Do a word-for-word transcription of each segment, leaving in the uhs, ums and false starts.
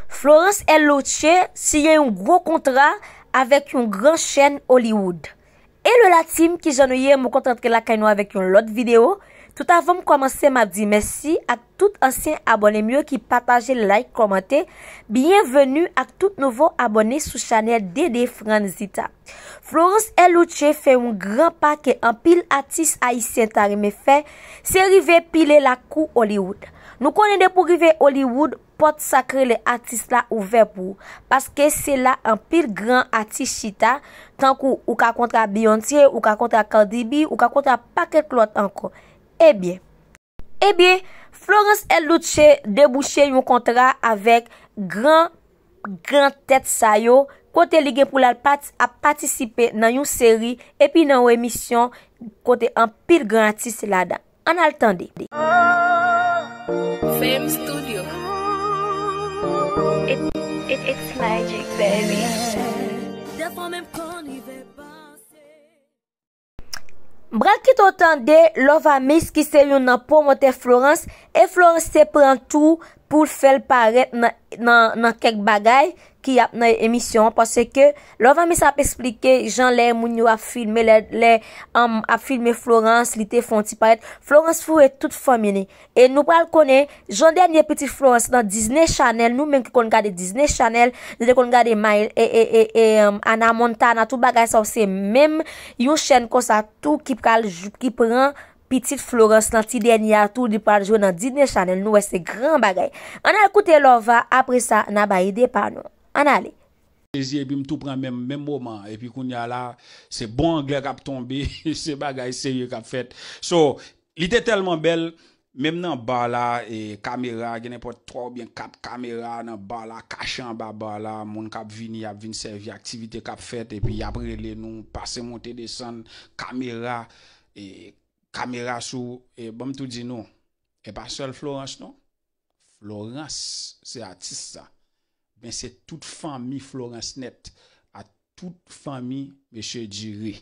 Florence L. Louche siyen yon gwo kontra avèk yon gran chèn Hollywood. Hello la team, kijan nou ye? Mwen kontan antre lakay nou avèk yon lòt videyo. Tout avan m kòmanse, m ap di mèsi ak tout ansyen abòne m yo ki pataje, like, kòmante. Byenveni ak tout nouvo abòne sou chanèl D D Franzita. Florence L. Louche fè yon gran pa ke anpil atis ayisyen ta renmen fè, se rive pile lakou Hollywood. Nou konnen depi w rive Hollywood, pòt sa k rele atis la ouvè pou ou, paske se la anpil gran atis chita, tankou ou ka kontra Beyoncé, ou ka kontra Cardi B, ou ka kontra pakèt lòt ankò. Ebyen, ebyen, Florence L. Louche debouche yon kontra avèk gran, gran tèt sa yo, kote li gen pou l al pati-, ap patisipe nan yon seri epi nan yon emisyon kote anpil gran atis ladan. Ann al tande. Fame Studio. It, it, it's magic, baby. Dèfwa menm kò n rive panse. M pral kite w tande Lova Miss ki se youn nan pwomotè Florence, e Florence te pran tou pou l fè l parèt nan, nan, nan kèk bagay ki ap nan emisyon an, paske Lova Miss ap eksplike jan lè moun yo ap filme, lè, lè, um, ap filme Florence, li te fè yon ti parèt. Florence foure tout fanmi li. E nou pral konnen jan dènye pitit Florence nan Disney Channel, nou menm ki konn gade Disney Channel, nou te konn gade My, e, e, e, e, um, Hannah Montana, tout bagay sa yo se menm yon chèn konsa tou ki pral jou-, ki pran pitit Florence nan ti dènye a tou, li pral jwe nan Disney Channel, nou wè se gran bagay. Ann al koute Lova, apre sa, n a bay ide pa nou. Ann ale. Sezi, epi m tou pran menm, menm moman, epi kounye a la, se bon anglè k ap tonbe, se bagay serye k ap fèt. So, li te tèlman bèl, menm nan bar la, e, kamera, gen nenpòt twa oubyen kat kamera nan bar la, kache anba bar la, moun k ap vini, y ap vin sèvi aktivite k ap fèt, epi y ap rele nou, pase monte desann, kamera, e, kamera sou, e, ban m tou di nou, e pa sèl Florence non. Florence, se atis sa. Men se tout fanmi Florence nèt, a tout fanmi mesye Duré.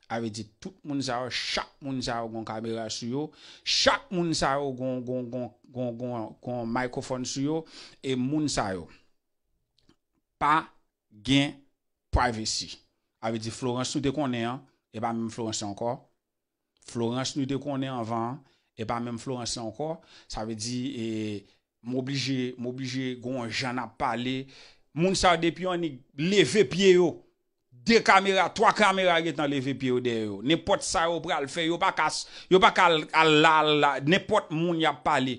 A vle di tout moun sa yo, chak moun sa yo gon kamera sou yo, chak moun sa yo gon, gon, gon, gon, gon, gon microphone sou yo, e moun sa yo pa gen privacy. A vle di Florence nou te konnen an, e pa menm Florence sa ankò. Florence nou te konnen anvan an, e pa menm Florence sa ankò. Sa vle di, e, m oblije, m oblije gon jan n ap pale. Moun sa yo depi yon nig leve pye yo. De kamera, twa kamera gentan leve pye yo dèyè yo. Nenpòt sa yo pral fè, yo pa ka s-, yo pa ka al, al la, al la. Nenpòt moun y ap pale.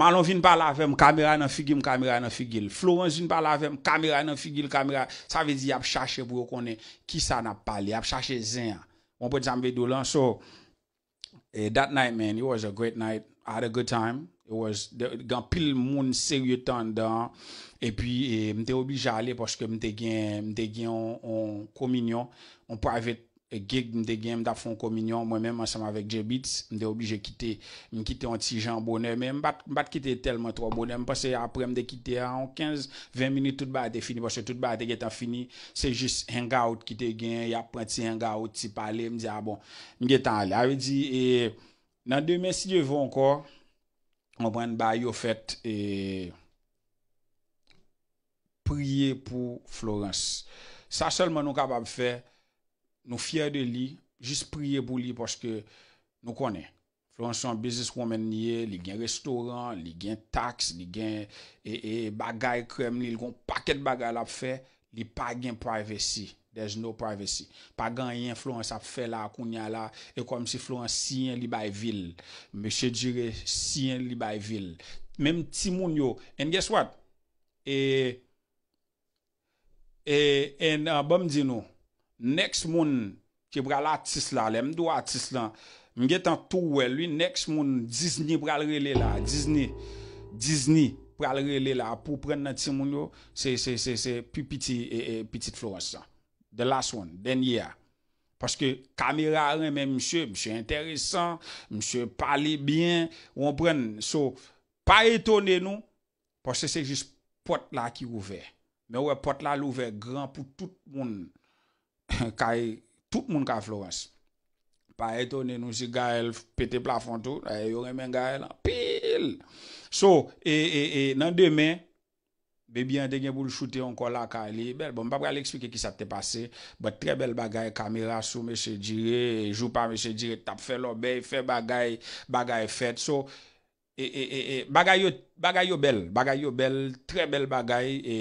Marlon vin pale avè m, kamera nan figi m, kamera nan figi l. Florence vin pale avè m, kamera nan figi l, kamera. Sa vle di y ap chache pou yo konnen kisa n ap pale, y ap chache zen an. Ou konprann sa m vle di w lan? So, eh, that night, man, it was a great night. I had a good time. It was, the, gen anpil moun serye tan anndan an. Epi, eh, m te oblije ale paske m te gen, m te gen yon, yon kominyon, yon private gig m te gen, m t ap fè yon kominyon, mwen menm ansanm avèk J-Beatz, m te oblije kite, m kite yon ti jan bonè, men m pa t, m pa t kite tèlman twò bonè. M panse apre m te kite a yon kenz, ven minit, tout bagay te fini, paske tout bagay te gentan fini. Se jis hangout ki te gen, y ap pran ti hangout, ti pale, m di, a bon, m gentan ale. A vle di, e, nan demen, si Dye vle ankò, konprann bagay yo fèt, e, priye pou Florence. Sa sèlman nou kapab fè, nou fyè de li, jis priye pou li paske nou konnen. Florence se yon business woman li ye, li gen restoran, li gen taks, li gen, e, e, bagay krèm li, li gen yon pakèt bagay l ap fè, li pa gen privacy. There's no privacy. Pa gen anyen Florence ap fè la kounye a la, e kòmsi Florence siyen li bay vi l. Mesye Duré siyen li bay vi l. Menm timoun yo, and guess what? E, e, and, uh, ban m di nou, next moun ki pral atis la, lè m di w atis lan, m gentan tou wè l wi, next moun Disney pral rele la, Disney, Disney pral rele la pou pran nan timoun yo, se, se, se, se pi piti, e, e, pitit Florence lan. The last one, dènye a. Paske kamera renmen misye, misye enteresan, misye pale byen, ou konprann? So, pa etone nou, paske se jis pòt la ki ouvè. Men w wè pòt la louvè gran pou tout moun, kay, tout moun ka Florence. Pa etone nou si Gaël pete plafon tou, dayè yo renmen Gaël anpil. So, e, e, e, nan demen, Baby an te gen pou l choute yon kò lakay li. Bèl, bon, m pa pral eksplike kisa k te pase, but trè bèl bagay, kamera sou mesye Dire, jou pa mesye Dire t ap fè lòbèy, fè bagay, bagay fèt. So, e, e, e, e, bagay yo, bagay yo bèl, bagay yo bèl, trè bèl bagay, e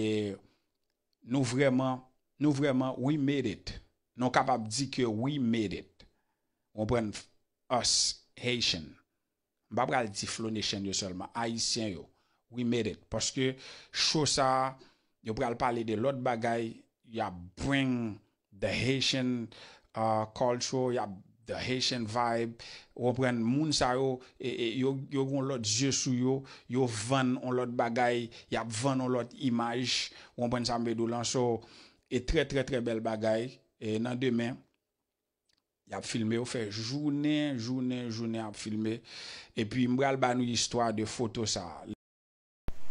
nou vrèman, nou vrèman, we made it. Nou kapab di ke we made it. Ou konprann? Us, Haitian. M pa pral di Flow Nation yo sèlman, Ayisyen yo. We made it. Paske show sa a, yo pral pale de lòt bagay, y ap bring the Haitian uh, culture, y ap the Haitian vibe. Ou konprann, moun sa yo, e, e, yo, yo gon lòt zye sou yo, yo vann on lòt bagay, y ap vann on lòt imaj. Ou konprann sa m vle di w lan? So, e trè, trè, trè bèl bagay. E nan demen, y ap filme, yo fè jounen, jounen, jounen ap filme. Epi m pral ba nou istwa de foto sa a.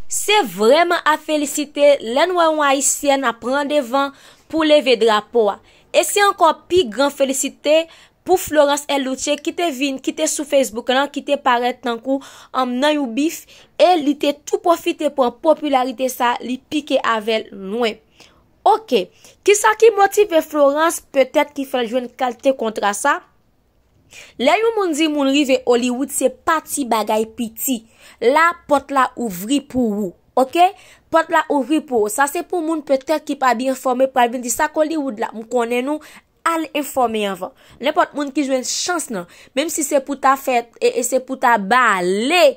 Se vrèman a felisite lè n wè yon Ayisyèn ap pran devan pou leve drapo a. E se ankò pi gran felisite pou Florence L. Louthier ki te vin, ki te sou Facebook lan, ki te parèt tankou um, nan yon bif, e li te tou pwofite pran popilarite sa, li pike avè l lwen. Oke, kisa ki motive Florence petèt ki fè l jwenn kalite kontra sa? Lè yon moun di moun rive Hollywood se pa ti bagay piti. La pòt la ouvri pou ou. Oke? Pòt la ouvri pou ou. Sa se pou moun petèt ki pa byen enfòme pral vin di sa k Hollywood la. M konnen nou, al enfòme anvan. Nenpòt moun ki jwenn chans nan, menm si se pou ta fè e, e se pou ta bale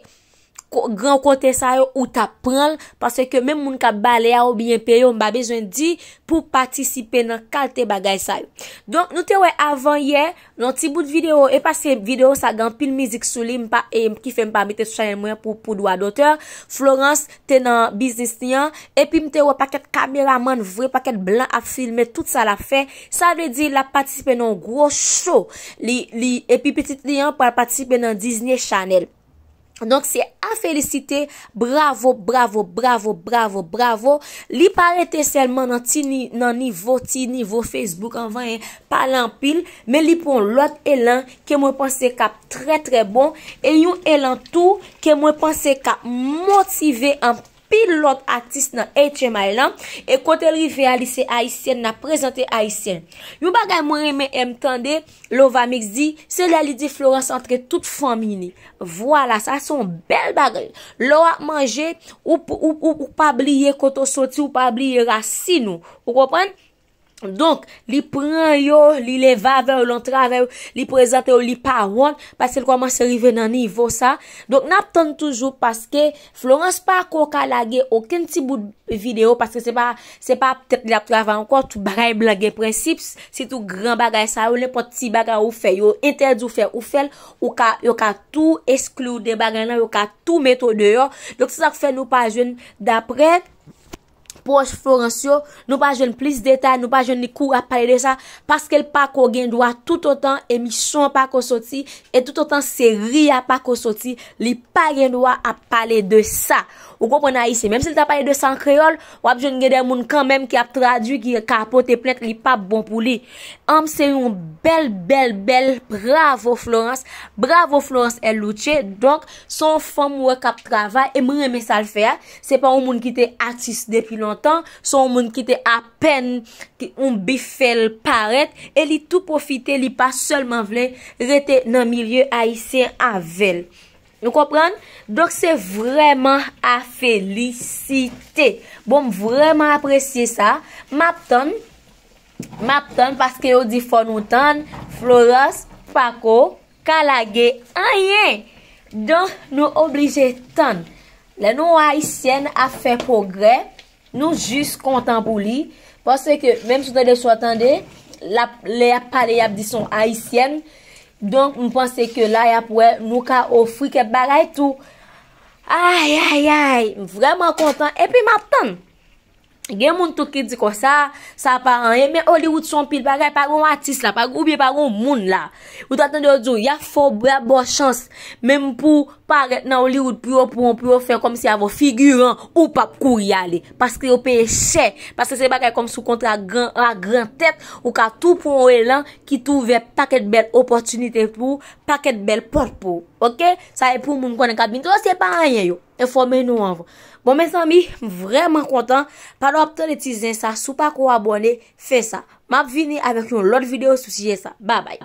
gran kote sa yo ou t ap pran l, paske menm moun k ap bale a ou byen peye yo, m pa bezwen di pou patisipe nan kalte bagay sa yo. Donk nou te wè avan yè yon ti bout videyo, e paske videyo sa gen anpil mizik sou li, m pa e ki fè m pa mete sou chanèl mwen pou pou dwa dotè. Florence te nan biznis li an, epi m te wè pakèt kameramann vre, pakèt blan ap filme tout sa l ap fè. Sa vle di l ap patisipe nan yon gwo show. Li li epi pitit li an pral patisipe nan Disney Channel. Donk se a felisite, bravo, bravo, bravo, bravo, bravo. Li pa rete sèlman nan ti ni, nan nivo, ti nivo Facebook an vanyen, pale anpil, men li pran lòt elan ke mwen panse k ap trè trè bon, e yon elan tou ke mwen panse k ap motive anpil lòt atis nan H M I lan, e kote l rive a li se ayisyèn, n ap prezante ayisyèn. Yon bagay mwen renmen M tande, Lovamix di, se lè li di Florence antre tout fanmi li. Vwala, sa se yon bèl bagay. Lè w ap manje, ou, ou, ou, ou pa bliye kote w soti, ou pa bliye rasin ou. Ou konprann? Donk, li pran yo, li leve avè yo, li antre avè yo, li prezante yo, li pa wont, paske l kòmanse rive nan nivo sa. Donk, n ap tann toujou paske Florence pako ka lage okenn ti bout videyo, paske se pa se pa tèt li ap travay ankò, tout bagay blan gen prensip, sitou gran bagay sa yo, nenpòt ti bagay ou fè, yo entèdi w fè, ou fè l, ou ka, yo ka tou eskli w de bagay lan, yo ka tou mete w deyò. Donk se sa k fè nou pa jwenn, daprè pwòch Florence yo, nou pa jwenn plis detay, nou pa jwenn li kouri ap pale de sa, paske l pako gen dwa toutotan emisyon an pako soti, e toutotan seri a pako soti, li pa gen dwa ap pale de sa. Ou konprann, ayisyen? Menm si l ta pale de sa an kreyòl, w ap jwenn gen de moun kanmenm ki ap tradui, ki ka pote plent, li p ap bon pou li. Anm, se yon bèl, bèl, bèl bravo Florence, bravo Florence L. Louthier. Donk, se yon fanm ou wè k ap travay, e mwen renmen sa l fè a. Se pa yon moun ki te atis depi lontan, se yon moun ki te apèn yon bif fè l parèt, e li tou pwofite, li pa sèlman vle rete nan milye ayisyen avè l. Nou konprann? Donk se vrèman a felisite. Bon, m vrèman apresye sa. M ap tann. M ap tann paske yo di fò nou tann. Florence pako ka lage anyen. Donk nou oblije tann. Lè nou wè ayisyèn ap fè pwogrè, nou jis kontan pou li, paske menm si w tande sa w tande, l ap, lè y ap pale, y ap di se yon ayisyèn. Donk, m panse ke la y ap wè nou ka ofri kèk bagay tou. Ayayay, m vrèman kontan, epi m ap tann. Gen moun tou ki di konsa, sa pa anyen, men Hollywood se yon pil bagay, pa gen yon atis la, pa gen, oubyen pa gen yon moun la. Ou ta tande yo di w, y ap fè w, y ap ba w chans, menm pou parèt nan Hollywood pou yo pran w, pou yo fè kòmsi avè w figiran, ou p ap kouri ale. Paske yo peye chè. Paske se bagay kòmsi w kontre ak gran, ak gran tèt, ou ka tou pran yon elan ki tou ouvè pakèt bèl opòtinite pou ou, pakèt bèl pòt pou ou. Oke? Sa e pou moun konnen k ap vin. Yo, se pa anyen yo. Enfòme nou anvan. Bon, mezanmi, m vrèman kontan. Pandan w ap tande ti zen sa, si w pa ko abòne, fè sa. M ap vini avèk yon lòt videyo sou sijè sa. Babay.